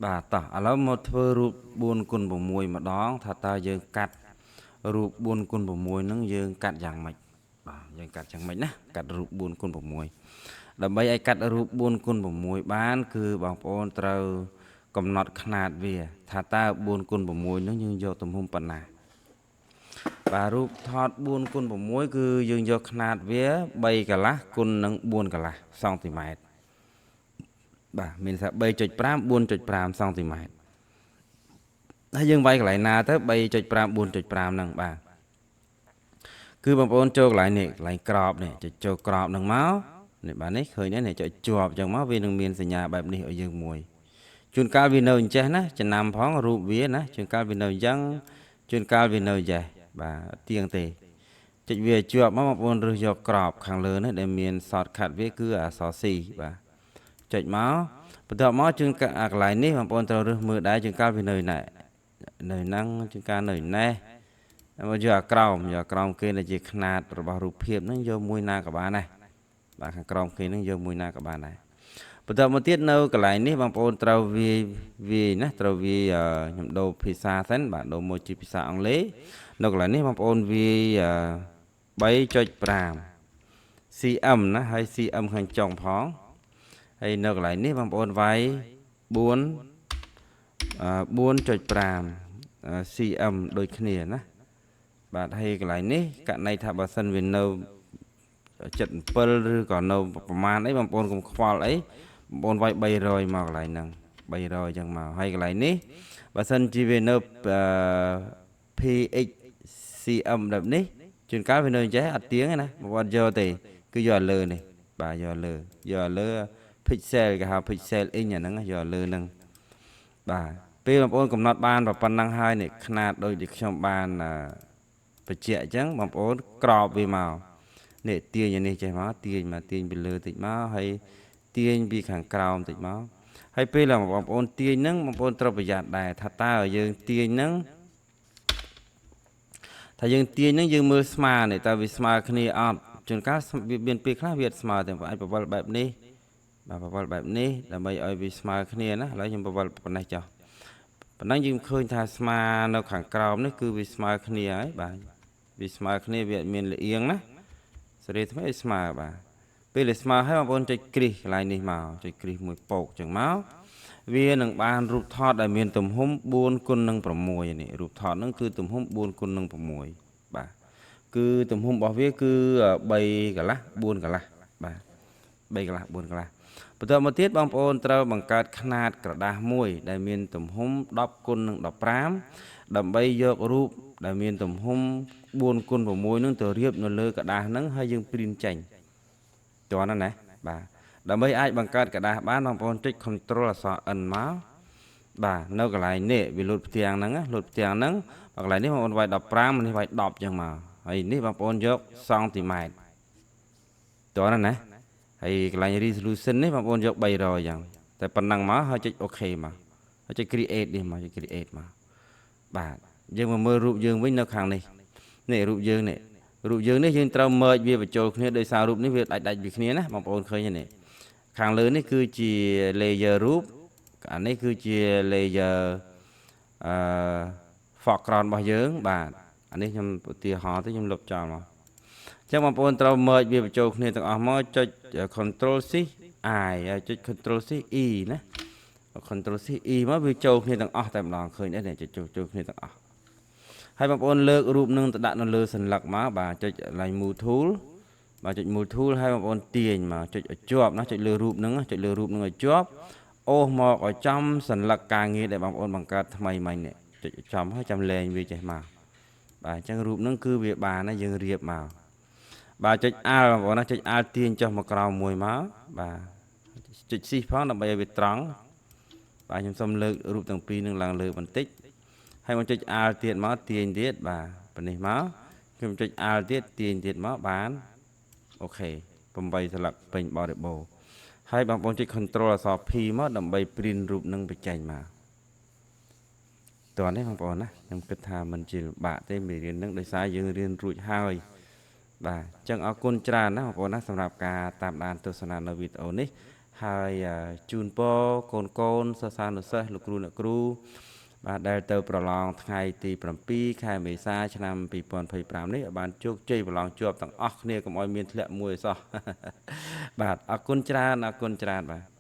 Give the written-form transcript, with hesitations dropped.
បាទតោះឥឡូវមកធ្វើរូប4គុណ6ម្ដង ថាតើយើងកាត់រូប4គុណ6ហ្នឹងយើងកាត់យ៉ាងម៉េចបាទយើងកាត់យ៉ាងម៉េចណាកាត់រូប4គុណ6ដើម្បីឲ្យកាត់រូប4គុណ6បាន គឺបងប្អូនត្រូវកំណត់ຂ្នាតវា ថាតើ4គុណ6ហ្នឹងយើងយកទំហំប៉ុណ្ណាបាទរូបថត4គុណ6គឺយើងយកຂ្នាតវា3កន្លះគុណនឹង4កន្លះសង់ទីម៉ែត្របាទមានថា3.5 4.5សង់ទីម៉ែត្រហើយយើងវាយកន្លែងណាទៅ3.5 4.5ហ្នឹងបាទគឺបងប្អូនចូលកន្លែងនេះកន្លែងក្របនេះចុចចូលក្របហ្នឹងមកនេះបាទនេះឃើញទេនេះចុចជាប់អញ្ចឹងមកវានឹងមានសញ្ញាបែបនេះឲ្យយើងមួយជួនកាលវានៅអញ្ចេះណាចំណាំផងរូបវាណាជួនកាលវានៅអញ្ចឹងជួនកាលវានៅអញ្ចេះបាទទៀងទេចុចវាជាប់មកបងប្អូនរើសយកក្របខាងលើនេះដែលមាន shortcut វាគឺអក្សរ C បាទចុចមកបន្ទាប់មកជួនកាលកន្លែងនេះបងប្អូនត្រូវរើសមើលដែរជួនកាលវានៅណែនៅហ្នឹងជួនកាលនៅណេះមកយកអាក្រោមយកអាក្រោមគេដែលជាຂ្នាតរបស់រូបភាពហ្នឹងយកមួយណាក៏បានដែរបាទខាងក្រោមគេហ្នឹងយកមួយណាក៏បានដែរបន្ទាប់មកទៀតនៅកន្លែងនេះបងប្អូនត្រូវវាយវាយណាត្រូវវាយខ្ញុំដូរភាសាសិនបាទដូរមកជាភាសាអង់គ្លេសនៅកន្លែងនេះបងប្អូនវាយ3.5 cm ណាហើយ cm ខាងចុងផងហើយនៅកន្លែងនេះបងប្អូនវាយ4 4.5 cm ដូចគ្នាណាបាទហើយកន្លែងនេះករណីថាបើសិនវានៅ77ឬក៏នៅប្រមាណអីបងប្អូនកុំខ្វល់អីបងប្អូនវាយ300មកកន្លែងហ្នឹង300អញ្ចឹងមកហើយកន្លែងនេះបើសិនជាវានៅ PXCM បែបនេះជួនកាលវានៅអញ្ចេះអត់ទៀងទេណាបងប្អូនយកទេគឺយកឲ្យលើនេះបាទយកលើយកឲ្យលើ pixel គេហៅ pixel inch អាហ្នឹងយកលើហ្នឹងបាទពេលបងប្អូនកំណត់បានប៉ុណ្ណឹងហើយនេះຂ្នាតដូចដែលខ្ញុំបានបញ្ជាក់អញ្ចឹងបងប្អូនក្របវាមកនេះទាញអានេះចេះមកទាញមកទាញពីលើតិចមកហើយទាញពីខាងក្រោមតិចមកហើយពេលដែលបងប្អូនទាញហ្នឹងបងប្អូនត្រូវប្រយ័ត្នដែរថាតើយើងទាញហ្នឹងថាយើងទាញហ្នឹងយើងមើលស្មើនេះតើវាស្មើគ្នាអត់ជួនកាលវាមានពេលខ្លះវាអត់ស្មើទេអាចបវលបែបនេះបាទបវលបែបនេះដើម្បីឲ្យវាស្មើគ្នាណាឥឡូវខ្ញុំបវលប៉ុណ្ណេះចុះប៉ុណ្ណឹងយើងឃើញថាស្មើនៅខាងក្រោមនេះគឺវាស្មើគ្នាហើយបាទវាស្មើគ្នាវាអត់មានលៀងណាសេរីថ្មីឲ្យស្មើបាទពេលដែលស្មើហើយបងប្អូនចុចគ្រីសកន្លែងនេះមកចុចគ្រីសមួយពោកចឹងមកវានឹងបានរូបថតដែលមានទំហំ4គុណនឹង6នេះរូបថតហ្នឹងគឺទំហំ4គុណនឹង6បាទគឺទំហំរបស់វាគឺ3កន្លះ4កន្លះបាទ3កន្លះ4កន្លះបន្ទាប់មកទៀតបងប្អូនត្រូវបង្កើតຂ្នាតក្រដាសមួយ ដែលមានទំហំ10គុណនឹង15ដើម្បីយករូបដែលមានទំហំ4គុណ6នឹងទៅរៀបនៅលើក្រដាសហ្នឹងហើយយើង print ចេញតើណាណាបាទដើម្បីអាចបង្កើតក្រដាសបានបងប្អូនចុច Control អក្សរ N មកបាទនៅកន្លែងនេះវាលូតផ្ទាំងហ្នឹងលូតផ្ទាំងហ្នឹងកន្លែងនេះបងប្អូនវាយ15នេះវាយ10ចឹងមកហើយនេះបងប្អូនយកសង់ទីម៉ែត្រតើណាណាហើយកន្លែង resolution នេះបងប្អូនយក300ចឹងតែប៉ុណ្ណឹងមកហើយចុច OK មកហើយចុច create នេះមកចុច create មកបាទយើងមកមើលរូបយើងវិញនៅខាងនេះនេះរូបយើងនេះរូបយើងនេះយើងត្រូវ merge វាបញ្ចូលគ្នាដោយសាររូបនេះវាដាច់ដាច់ពីគ្នាណាបងប្អូនឃើញទេនេះខាងលើនេះគឺជា layer រូបអានេះគឺជា layer អឺ foreground របស់យើងបាទអានេះខ្ញុំឧទាហរណ៍ទៅខ្ញុំលុបចោលមកអញ្ចឹងបងប្អូនត្រូវ merge វាបញ្ចូលគ្នាទាំងអស់មកចុច control C I ហើយចុច control C E ណា control C E មកវាចូលគ្នាទាំងអស់តែម្ដងឃើញទេនេះចុចចូលគ្នាទាំងអស់ហើយបងប្អូនលើករូបនឹងទៅដាក់នៅលើសន្លឹកមកបាទចុច line move tool បាទចុច move tool ហើយបងប្អូនទាញមកចុចឲ្យជាប់ណាចុចលើរូបហ្នឹងចុចលើរូបហ្នឹងឲ្យជាប់អូសមកឲ្យចំសន្លឹកការងារដែលបងប្អូនបង្កើតថ្មីមិញនេះចុចឲ្យចំហើយចាំលែងវាចេះមកបាទអញ្ចឹងរូបហ្នឹងគឺវាបានណាយើងរៀបមកបាទចុច Alt បងប្អូនណាចុច Alt ទាញចុះមកក្រោមមួយមកបាទចុច C ផងដើម្បីឲ្យវាត្រង់បាទខ្ញុំសូមលើករូបទាំងពីរនឹងឡើងលើបន្តិចហើយមកចុច Alt ទៀតមកទាញទៀតបាទប៉នេះមកខ្ញុំចុច Alt ទៀតទាញទៀតមកបាន OK 8ស្លឹកពេញបរិបូរណ៍ហើយបងប្អូនចុច Control អក្សរ P មកដើម្បី print រូបនឹងបញ្ចេញមកតោះនេះបងប្អូនណាខ្ញុំគិតថាមិនជាលំបាកទេមេរៀននឹងដោយសារយើងរៀនរួចហើយបាទអញ្ចឹងអរគុណច្រើនណាបងប្អូនណាសម្រាប់ការតាមដានទស្សនានៅវីដេអូនេះ ហើយជូនពរកូនកូនសិស្សានុសិស្សលោកគ្រូអ្នកគ្រូ បាទដែលទៅប្រឡងថ្ងៃទី7ខែមេសាឆ្នាំ2025នេះឲ្យបានជោគជ័យប្រឡងជាប់ទាំងអស់គ្នាកុំឲ្យមានធ្លាក់មួយសោះ។ បាទ អរគុណច្រើន អរគុណច្រើនបាទ។